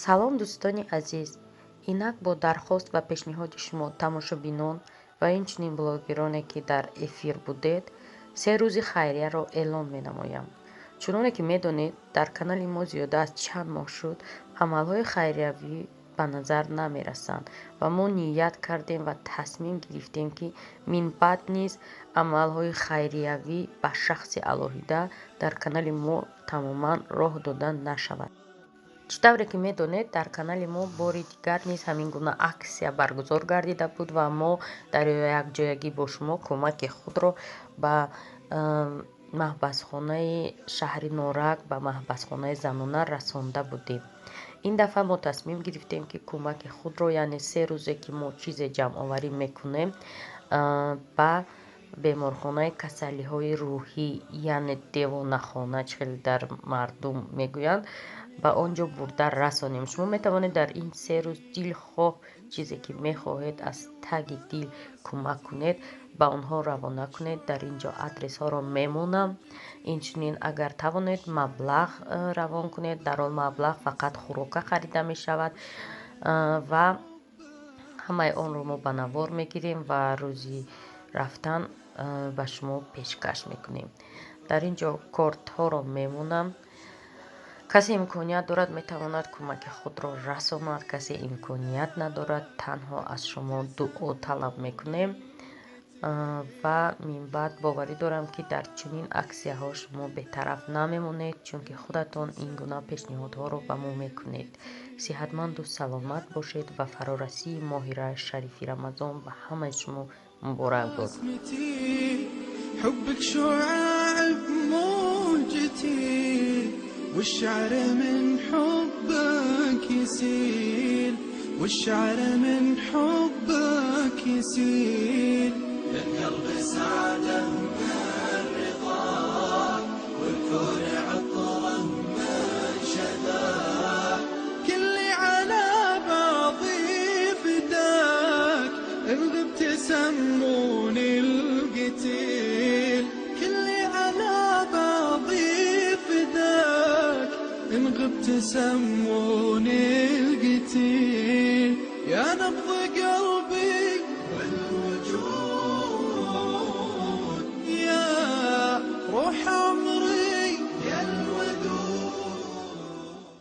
Салом, дӯстони азиз! Инак, бо дархост ва пешниҳоди шумо, тамошобинон ва инчунин блогероне, ки дар эфир будед, 3 рӯзи хайрияро эълон менамоям. Чуноне ки медонед, дар канали мо зиёда аз чанд моҳ шуд, амалҳои хайриявӣ ба назар намерасанд ва мо ният кардем ва тасмим гирифтем, ки минбаъд низ амалҳои хайриявӣ ба шахси алоҳида дар канали мо тамоман роҳ дода нашавад. Чӣ тавре ки медонед, дар канали мо бори дигар низ ҳамин гуна аксия баргузор гардида буд ва мо дар якҷоягӣ бо шумо кӯмаки худро ба маҳбасхонаи шаҳри Норак, ба маҳбасхонаи занона расонда будем. Ин дафъа мо тасмим гирифтем, ки кӯмаки худро, яъне 3 рӯзе ки мо чизе ҷамъоварӣ мекунем, ба беморхонаи касалиҳои рӯҳӣ, яъне девонахона, чӣ хеле дар мардум мегӯянд, ба он ҷо бурда расонем. Шумо метавонед дар ин 3 рӯз дилхоҳ чизе ки мехоҳед, аз таги дил кӯмак кунед, ба онҳо равона кунед. Дар ин ҷо адресҳоро мемонам. Инчунин, агар тавонед, маблағ равон кунед. Дар он маблағ фақат хӯрока харида мешавад ва ҳамаи онро мо ба навор мегирем ва рӯзи рафтан ба шумо пешкаш мекунем. Дар ин ҷо кортҳоро мемонам. Касе имконият дорад, метавонад кӯмаки худро расонад, касе имконият надорад, танҳо аз шумо дуо талаб мекунем. Ва минбаъд боварӣ дорам, ки дар чунин аксияҳо шумо бетараф намемонед, чунки худатон ин гуна пешниҳодҳоро ба мо мекунед. Сиҳатманду саломат бошед ва фарорасии моҳи шарифи Рамазон ба ҳамаи шумо муборак бод. حبك شعاع بموجتي والشعر من حبك يسيل، والشعر من حبك يسيل. القلب سعادة من رضاك والكون عطره من شذاك. كلي على بعضي فداك، إن غبت سموني القتيل. كلي على بعضي فداك، إن غبت سموني القتيل. يا نبض قلبي.